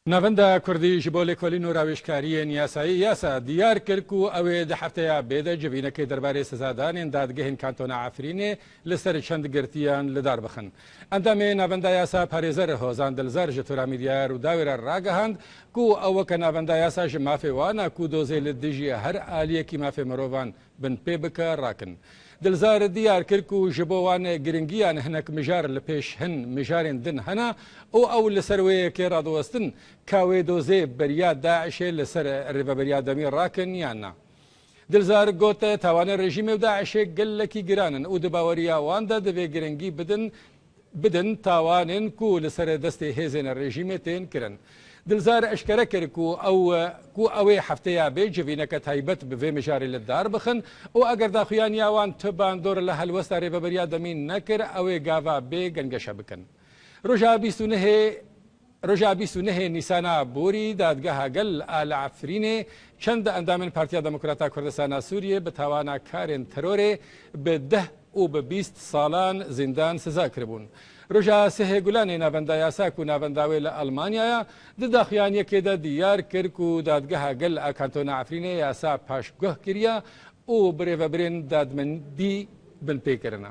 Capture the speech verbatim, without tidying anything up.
Navenda Kurdî ji bo lêkolîn û rawêjkariyên yasayî, yasa, diyar kir ku ew ê di hefteya bê de civînekê derbarê sizadanên dadgehên Kantona Efrînê li ser çend girtiyan li dar bixin. Endamê Navenda Yasa, parêzer Hozan Dilzar, ji Tora Media Rûdawê re ragihand ku ew weke Navenda Yasa ji mafê wan e ku dozê li dijî her aliyekî mafê mirovan binpê bike, rakin. Dilzar diyar kir ku ji bo wan giringiyan hinek mijar li pêş hin mijarên din hene û ew li ser wê yekê radiwestin ka wê dozê beriya DAIŞê li ser rêveberiya demî rakin yan na. Dilzar got, tawanên rejîmê û DAIŞê gelekî giran in û di baweriya wan de divê giringî bidin bidin tawanên ku li ser destê hêzên rejîmê tên kirin. Dilzar eşkere kir ku ew, ku ew ê hefteya bê civîneke taybet bi vê mijarê li dar bixin û eger daxuyaniya wan tu bandor li helwesta rêveberiya demî nekir, ew ê gava bê gengeşe bikin. Roja bîst û nehê, roja bîst û nehê Nîsana borî, dadgeha gel a li Efrînê çend endamên Partiya Demokrata Kurdistana Sûriyê bi tawana karên terorê bi deh û bi bîst salan zîndan siza kiribûn. Roja sihê Gulanê, navenda yasa ku navenda wê li Almanyaya, di daxuyaniyekê de diyar kir ku dadgeha gel a Kantona Efrînê yasa paşguh kiriye û bi rêvebirên dadmendî binpê kirine.